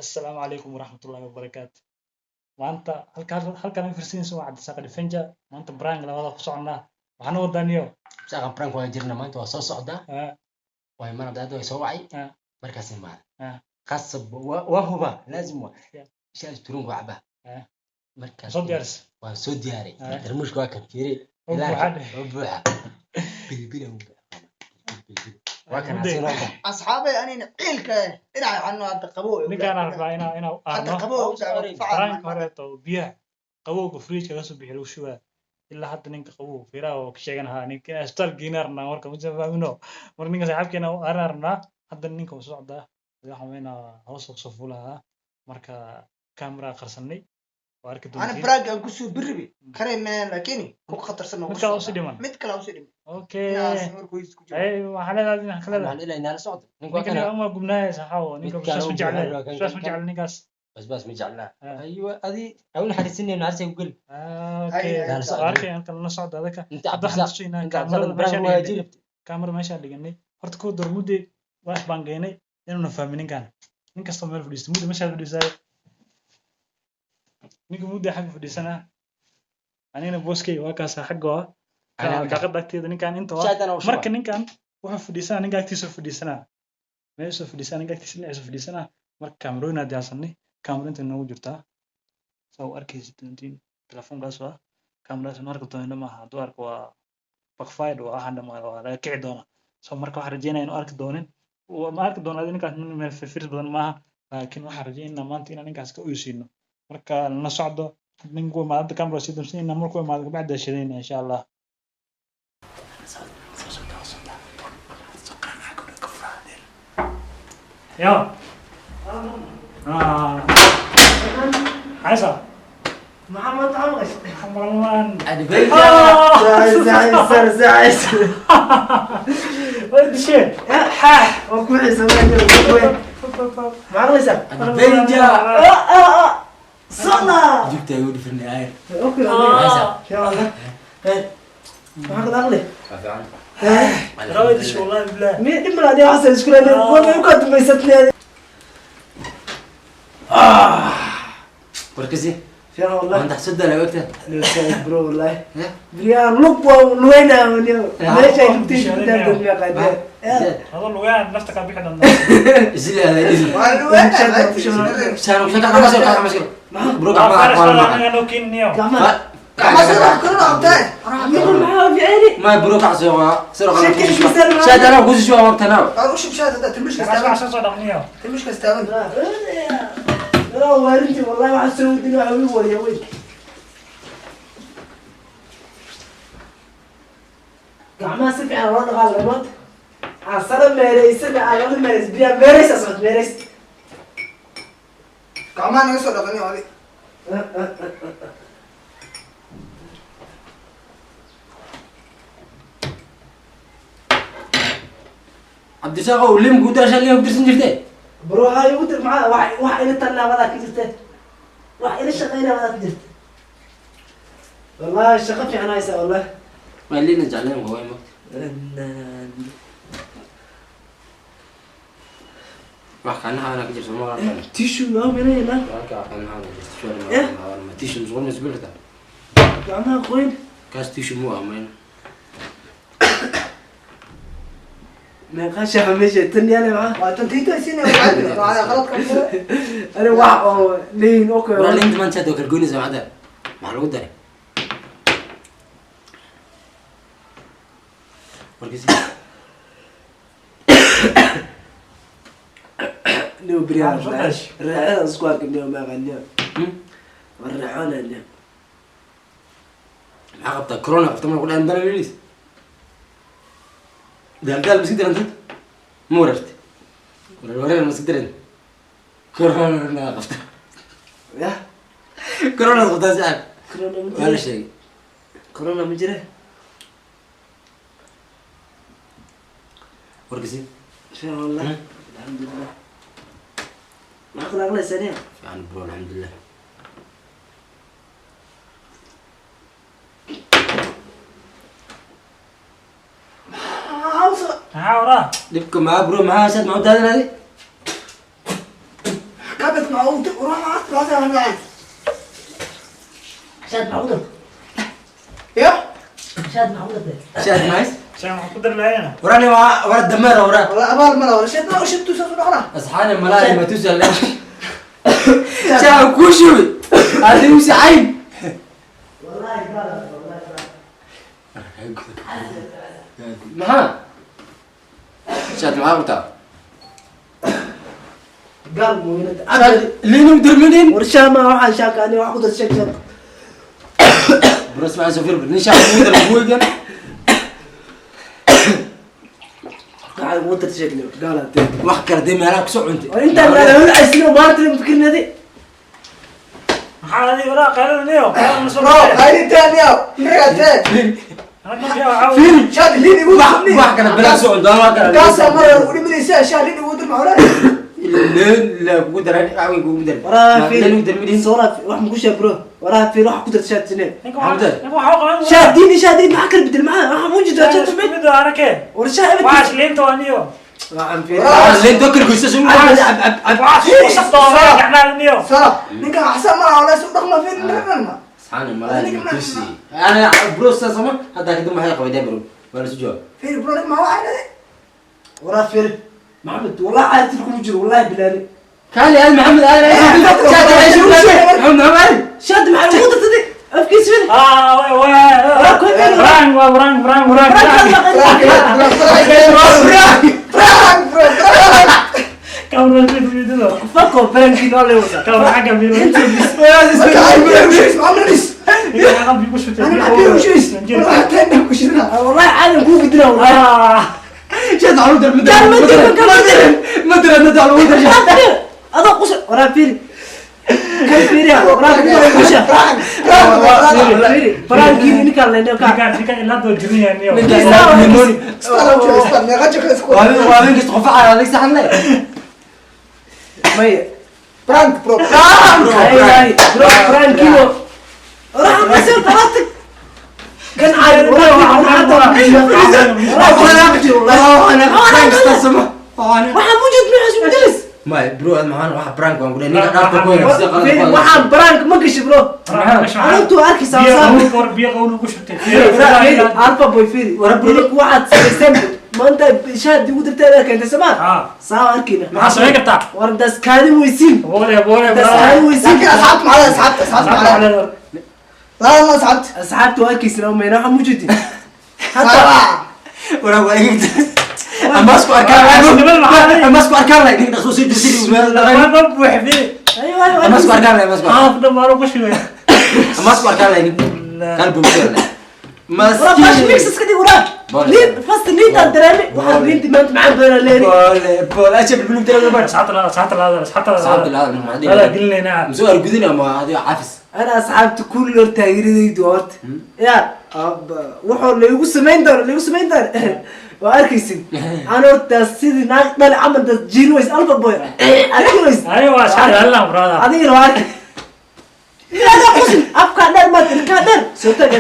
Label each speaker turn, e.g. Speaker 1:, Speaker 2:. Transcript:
Speaker 1: Assalaamu calaykum waraxmatullaahi wabarakaatu. Maanta halkaan aan fiirsanayso waa Cabdisaaq Adventure. Maanta prank labada ku soconnaa. Waxaana wadaa niyo.
Speaker 2: Saqan prank waa jirna, maanta waa soo socdaa. Waa imaan, hadda way soo wacay. Markaas imaada. Qasab waa huba, laazim waa. Shaah turun waa cabaa. Markaas
Speaker 1: Soo diyaaris.
Speaker 2: Waan soo diyaaray. Tarmuushka waa kan, fiiri.
Speaker 1: Oo buuxa dheh.
Speaker 2: Oo buuxa. Bilbil oo buuxa. Bilbil. Waa kan.
Speaker 1: Mudday.
Speaker 2: Asina waa.
Speaker 3: Asxaabay, anina ciilka dhinaca cano hadda qabow.
Speaker 1: Ninkaan aan rabaa inaa
Speaker 3: hadda
Speaker 1: arno.
Speaker 3: Qabow.
Speaker 1: Prank horeeto oo biyaha qabowga fridge laga soo bixiyo lagu shubaa. Ilaa hadda ninka qabow fiiraha oo ka sheeganahaa ninka inaan isbitaal geynaa rabnaa, marka ma fahmino. Marka ninka saaxiibkeena u arin rabnaa, hadda ninka wuu socdaa. Waxaan weynaa hoos u soo fuulahaa. Marka camera qarsanay. Waa arki
Speaker 3: Ana
Speaker 1: doontiin.
Speaker 3: Prank aan kusoo biribi karay meen, laakiin ku khatarsan oo
Speaker 1: Mid kale usii dhiman.
Speaker 3: Mid kale usii dhiman.
Speaker 1: Okay.
Speaker 3: Inaas markuu isku jiro.
Speaker 1: Ay, waxaa leedahay dhinac kale.
Speaker 2: Waxaan ilaa inaala socdo. Ninku waa
Speaker 1: Ninkan
Speaker 2: kana.
Speaker 1: uma gubnaaya saxaawo. Ninka
Speaker 2: Midkaan
Speaker 1: basbaas ma
Speaker 2: u
Speaker 1: jecla.
Speaker 2: buuxa, waa kan-
Speaker 1: Basbaas ma
Speaker 2: kan-
Speaker 1: jecla ninkaas.
Speaker 2: Basbaas ma jeclaa. Aywa, adi awna xariisinayno naxariis ku geli.
Speaker 1: Okay.
Speaker 3: Ay,
Speaker 2: ay,
Speaker 1: Waa arkay halkan la socda adaka.
Speaker 2: Inta
Speaker 1: Hadda waxaan
Speaker 2: Cabdisaaq
Speaker 1: tusaynaa
Speaker 2: inta
Speaker 1: kaamirada
Speaker 2: Cabdisaaq
Speaker 1: meeshaan
Speaker 2: prank waa
Speaker 1: dhiganay.
Speaker 2: jiribta.
Speaker 1: Kaamirada meeshaan dhiganay. Horta kuwa door mudde wax baan geynay inuuna fahmin ninkan. Nin kasta meel fadhiista. Mudde meeshaan fadhiisaayo. Ninka mudde xagga fadhiisanaa. Anigana booskeyga waa kaasa xagga waa. Daaqada agteeda ninkan inta waa.
Speaker 2: Shaadana u shuba.
Speaker 1: Marka ninkan wuxuu fadhiisanaa ninka agtiisa fadhiisanaa. Meesha fadhiisanaa ninka agtiisa dhinaciisa fadhiisanaa. Marka kaamirooyin diyaarsanay. Kaamiro inta noogu jirtaa. Saa u arkaysid doontiin telefoonkaas waa. Kaamiradaas ma arki doonina maaha. Hadduu arko waa backfired, waa waxaan dhamaa waa laga kici doonaa. So marka waxaan rajeynaya inuu arki doonin. Ma arki doono adi ninkaas nin meel firfirs badan maaha. Laakiin waxaan rajeynaynaa maanta inaan ninkaas ka oysiino. Marka la socdo ninku imaado hadda kaamira sii damsanayna, markuu imaado kabacdi shidayna insha Allah. Yo. Haysa.
Speaker 3: Maxamed Camqash.
Speaker 1: Xamalan.
Speaker 2: Adventure.
Speaker 3: Sar.
Speaker 1: Waa disheen.
Speaker 3: Xaax waa ku xiisanaa. Maxaa
Speaker 2: Adventure.
Speaker 3: socda?
Speaker 2: Jugta igu dhifnay ayr.
Speaker 3: Okay.
Speaker 2: Haysa.
Speaker 3: Maxaa kada aqli?
Speaker 2: Waa fiican.
Speaker 1: Waa dishe wallahi billah.
Speaker 3: Mi dhib malaadi waxaas isku leedahay waa ku dambaysatay.
Speaker 2: Warkasi.
Speaker 3: Fiican wallahi.
Speaker 2: Maanta xasuuda la ogta.
Speaker 3: Bro, wallahi.
Speaker 2: Eh?
Speaker 3: Brian lug waa luweyna meesha ay lugtiisa ku taagtan miyaa qaadee.
Speaker 1: Hada lugaan nafta ka bixi doonta.
Speaker 2: Isla hada isla. Saan shaka kama soo kama soo. Bro,
Speaker 1: Waa
Speaker 2: kama
Speaker 1: faras
Speaker 2: kama.
Speaker 1: anaga noo keeninayo.
Speaker 3: Gacmaha.
Speaker 2: Ma
Speaker 3: maxaa fiicani?
Speaker 2: bro ka soo soo
Speaker 3: Shaki isku
Speaker 2: Shaad ana ku soo waqtana.
Speaker 1: Kaas wax soo dhaqniyo.
Speaker 3: Waarintii wallahi waxaa soo wadin waxa ugu wariya weyn. Gacmaha si fiican loo dhaqaa lamood. Asana meereysana aan la meereys biya meereysa socod meereys.
Speaker 4: Gacmaha naga soo dhaqani adi.
Speaker 2: Cabdisaaq oo lim ku darasha lim ku dirsan jirtay.
Speaker 3: Bro, waxaa igu dir maxaa wax wax ila tallaabadaa ka jirta. Wax ila shaqaynabadaa ka jirta. Wallahi shaqo fiican haysaa wallahi.
Speaker 2: Ma liina jecleen waa ma. Wax kana ana ka jirto ma garanayo.
Speaker 3: Tissue waa minayna.
Speaker 2: Wax kana ana jirto soo
Speaker 3: Eh?
Speaker 2: ma tissue soo ma isbirta.
Speaker 3: Gacmaha qoyn.
Speaker 2: Kaas tissue mu amayn.
Speaker 3: Meeqa shafa meesha tan yaale maxaa?
Speaker 4: Waa tan tiita siinay waa qalad ka mid.
Speaker 3: Ani wax oo leeyihin okay.
Speaker 2: Wala inta man shaad oo kala goynaysa macda. Maxaa lagu daray? Warkasi.
Speaker 3: Niyo brian.
Speaker 1: Ah, soo dash.
Speaker 3: Raaxada isku arkay niyo meeqa niyo. War raaxona niyo.
Speaker 2: Maxaa qabtaa corona qabta marka ku dhacan dana wiilis. Daal daal ma iska darantid? Ma warartid? Warar warar ma iska daran? Corona qabta.
Speaker 3: Yah.
Speaker 2: Corona qabtaa saaxiib.
Speaker 3: Corona ma
Speaker 2: Waa la
Speaker 3: jira.
Speaker 2: sheegay.
Speaker 3: Corona ma jira.
Speaker 2: Warkasi.
Speaker 3: Fiican wallahi. Alxamdulillah. Maxaa kula aqlaysaa niyo?
Speaker 2: Fiican bro, alxamdulillah.
Speaker 1: Maxaa waraa?
Speaker 2: Dhibka maxaa bro, maxaa shaad maxaa u daadinaaday?
Speaker 4: Kabad. معود وراح ما عاد.
Speaker 3: Shaad maxaa ku dartay?
Speaker 4: يا
Speaker 3: Shaad maxaa ku dartay?
Speaker 2: Shaad mays.
Speaker 1: Shaan waxaan ku dari lahayna.
Speaker 2: Warani waa wara dameer wara.
Speaker 4: والله أبال ملا ولا شيء ما شفت سوى نحنا.
Speaker 2: Asxaani malaay ma tusal. Shaad ku shubi. Adigu si cayn.
Speaker 3: Wallahi gaal, wallahi gaal.
Speaker 2: Maxaa? Shaad maxaa qabtaa?
Speaker 3: Gaal mooyinada.
Speaker 2: Shaad liinu dirminin.
Speaker 3: War shaah ma waxaan shaaka ani wax ku dar sheeg sheeg.
Speaker 2: Bro ismaca soo fiir nin shaad kugu dar kuwigan.
Speaker 3: Waxaa ugu dar sheeg leeyo gaal hadee.
Speaker 2: Wax kale dee meelaha kusoo cuntay.
Speaker 3: War intaan la la caysino maanta fikirnadi.
Speaker 1: Maxaa adiga walaa qaylinaniyo? Qaylin soo.
Speaker 4: برو هاي تاني يا مرة.
Speaker 2: Fiir.
Speaker 4: شاد لين يقول
Speaker 2: Wax kale bilaa soo cunto wax kale.
Speaker 4: كاسة مرة ودي من يسأل شاد لين يقول معولا.
Speaker 2: Leen la kugu daran wax weyn kugu daran.
Speaker 3: Waraa fiir.
Speaker 2: Liinu dirminin.
Speaker 3: Soo wax ma ku sheeg bro. Waraa fiir wax ku dar shaad sinee.
Speaker 1: Ninka waxaa ninka waxaa qaban.
Speaker 3: Shaad diini shaad diini maxaa kala bedel maxaa waxa muu jirtaa shaad
Speaker 1: Isku mid waa anake.
Speaker 3: War shaad abad.
Speaker 1: Waxaas liinta waa niyo.
Speaker 3: Waxaan fiir.
Speaker 2: Leen dokar goysa soo. Ab ab ab.
Speaker 1: Waxaas wasaqda waa gacmaha niyo.
Speaker 4: صلاة نك أحسن ما ولا سوق ما في نرنا.
Speaker 2: Asxaani malaay ma tusi. Ana bro saas ma hadda kadib maxay qabay bro. Waa la soo jawaab.
Speaker 4: في برو ما هو عينه.
Speaker 3: Waraa fiir. Maxamed wallahi caadi kuma jiro wallahi bilaani.
Speaker 2: Kaali al Maxamed al shaad ay soo Maxamed Maxamed.
Speaker 3: Shaad maxaa ugu dartay? Afkiis fiir.
Speaker 1: Ah, waa waa. Rang waa rang rang rang. Kamera fiidido.
Speaker 3: Fuck off, Frankie, no le usa.
Speaker 1: Kamera xagga fiidido. Ninka xagga fiidido.
Speaker 3: والله عالم كوب بدنا والله.
Speaker 1: Ah.
Speaker 2: Shaad aan u dar
Speaker 3: قال ما تدري قال ما تدري.
Speaker 2: ma dar ma dar u dar.
Speaker 3: هذا قص ورا فيري كيف فيري ورا فيري فيري فرانكي نكال لنا كا
Speaker 1: Ninka ninka ilaa doo jirin yahay niyo.
Speaker 2: Waa nin kasta qof caa saxan leh.
Speaker 3: مي
Speaker 4: برانك برو
Speaker 3: هاي هاي برو فرانكي راح ما يصير طلعتك كان عارف والله waxaa mujid maxaa isbedelis
Speaker 2: Ma bro aad maxaan wax prank waan ku leeyahay ninka dhaafka ku heeraysa qalad.
Speaker 3: Waxaan prank ma gashi bro. Antu arkaysaa
Speaker 1: Biyo biyo qownu ku shubtay.
Speaker 3: Alfa boy fiiri idinku waxaad samayseen maanta shaad igu dirtay aad keentay samaa saa arkayna.
Speaker 1: Maxaa samayn kartaa?
Speaker 3: War intaas kaadin weysiin.
Speaker 1: Boole boole.
Speaker 3: Intaas kaadin weysiin.
Speaker 4: لكن أصحابت معنا أصحابت أصحابت معنا لا لا أصحابت.
Speaker 3: Asxaabtu waa arkaysan oo meena waxa mujidin.
Speaker 4: صلاة.
Speaker 2: Wara waa igta. Ama isku arkaan lahayn. Ama isku arkaan lahayn ninka soo sii disiri meel
Speaker 1: Waa buuxday.
Speaker 3: Ayo ayo.
Speaker 2: Ama isku arkaan lahayn ama isku
Speaker 1: Haaf dhan baa lagu shubay.
Speaker 2: Ama isku arkaan lahayn. Qalbi buu leeyahay.
Speaker 3: Wara bash mix iska dhig wara. Liin first liintaan dareemi waxaan liinti maanta macaan badan leeni.
Speaker 2: Boole boole ajab bilum tira bar.
Speaker 1: Asxaabta la asxaabta la asxaabta la.
Speaker 2: Asxaabta la ma
Speaker 1: La gelinayna.
Speaker 2: Musoo argudin ama adiga cafis.
Speaker 3: Ana asxaabta kulli hor taageeradaydu horta. Ya wuxuu laygu samayn doono laygu samayn doono waa arkaysin. Aan hortaas sidii naag dhali camal taas jiin ways alfa boy arki ways.
Speaker 1: Ayo waa asxaabta la brother.
Speaker 3: Adigana waa arki. Yaa qusin afkaa dheer maad ilkaa dheer soo taag.